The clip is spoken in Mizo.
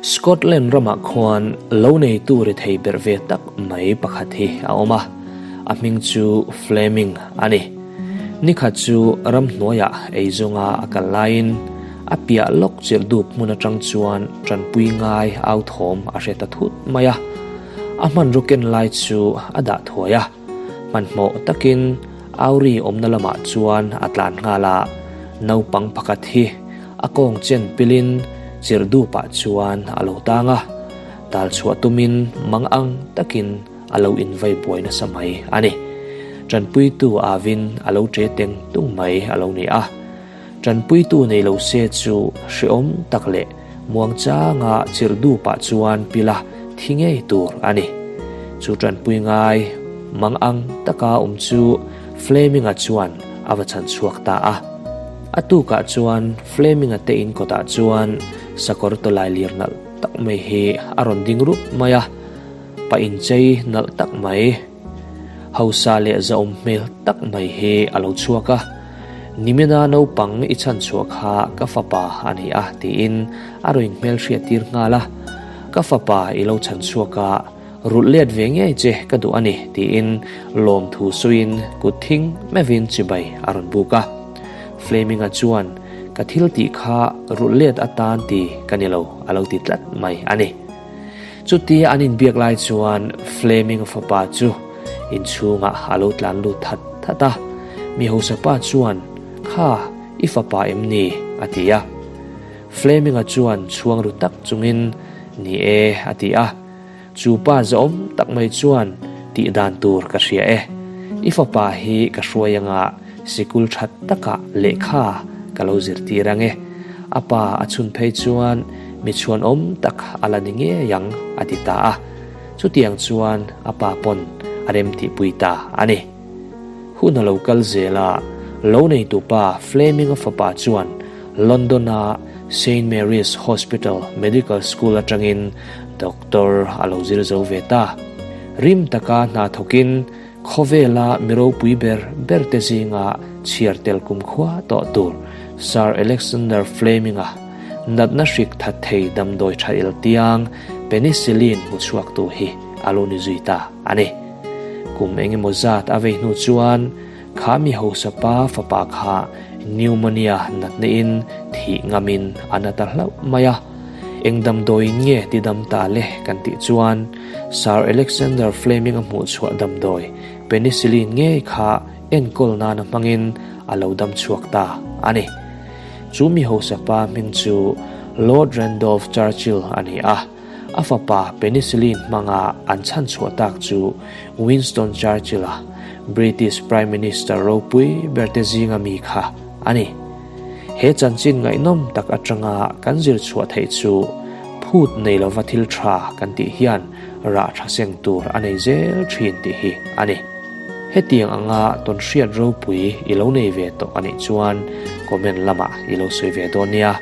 Scotland ramah khuan lo neitu rethei berh ve tak mai pakhat hi a awm a, a hming chu Fleming a ni. Nikhat chu ramhnuaiah eizawnga a kal laiin a piah lawk chirh dup hmun atang chuan tanpui ngai au thawm a hre ta thut mai a. A hmanraw ken lai chu a dah thuai a, hmanhmawh takin Auri awmna lamah chuan a tlan nghal a, naupang pakhat hi a kawng chen pilin chirh dupah chuan a lo tang a, tal chhuah tumin mang ang takin a lo invai buai nasa mai a ni. Tanpuitu avin a lo che teng tung mai a lo ni a, tanpuitu nei lo se chu hrehawm tak leh muangchanga chirh dupah chuan pila thi ngei tur a ni. Chu tanpui ngai mang ang taka awm chu Fleming-a chuan a va chhan chhuak ta a. A tukah chuan Fleming-a te in kawtah chuan sakawr tawlai lir nalh tak mai hi a rawn ding rup mai a, pa inchei nalh tak mai, hausa leh zahawm hmel tak mai hi a lo chhuak a, Nimina naupang i chhan chhuah kha ka fapa a ni a tiin a rawn inhmelhriat tir nghal a, Ka fapa i lo chhan chhuak a, Rulh let ve ngei che ka duh a ni, tiin lawmthu suiin kut thing meuhin chibai a rawn buk a. Fleming-a chuan, Ka thil tih kha rulh let atan ti ka ni lo, a lo ti tlat mai a ni. Chutia an inbiak lai chuan Fleming-a fapa chu inchhungah a lo tlan lut that that a. Mi hausa pa chuan, Kha, i fapa em ni? a ti a. Fleming-a chuan chhuang ru tak chungin, Ni e, a ti a. Chu pa zahawm tak mai chuan tih dan tur ka hria e. I fapa hi ka hruai anga sikul that takah lehkha ka lo zirtir ang e. A pa a chhun phei chuan mi chhuanawm tak a la ni ngei ang a ti ta a. Chutiang chuan a pa pawn a remtihpui ta a ni. Hun a lo kal zel a, lo neitupa Fleming-a fapa chuan London-a Saint Mary's Hospital Medical School atangin doctor a lo zir zo ve ta. Rim taka hna thawkin khawvela mi ropui ber berte zinga chhiar tel kumkhua tawh tur Sir Alexander Fleming-a natna hrik that thei damdawi tha el tiang penicillin hmu chhuaktu hi a lo ni zui ta a ni. Kum engemaw zat a vei hnu chuan Kha mi hausa pa fapa kha pneumonia natna in thih ngam in a na ta hlauh mai a. Eng damdawiin nge ti dam ta le kan tih chuan Sir Alexander Fleming a hmuh chhuah damdawi penicillin ngei kha enkawl nana hmangin a lo dam chhuak ta a ni. Chu mi hausa pa hming chu Lord Randolph Churchill a ni a. A fapa penicillin hmanga an chhan chhuah tak chu Winston Churchill-a, British Prime Minister ropui berte zinga mi kha a ni. He chanchin ngaihnawm tak atanga kan zir chhuah theih chu phut nei lova thil tha kan tih hian rah tha seng tur a nei zel thin tih hi a ni. Hetiang anga tawnhriat ropui i lo nei ve tawh a nih chuan comment lamah i lo sawi ve dawn nia.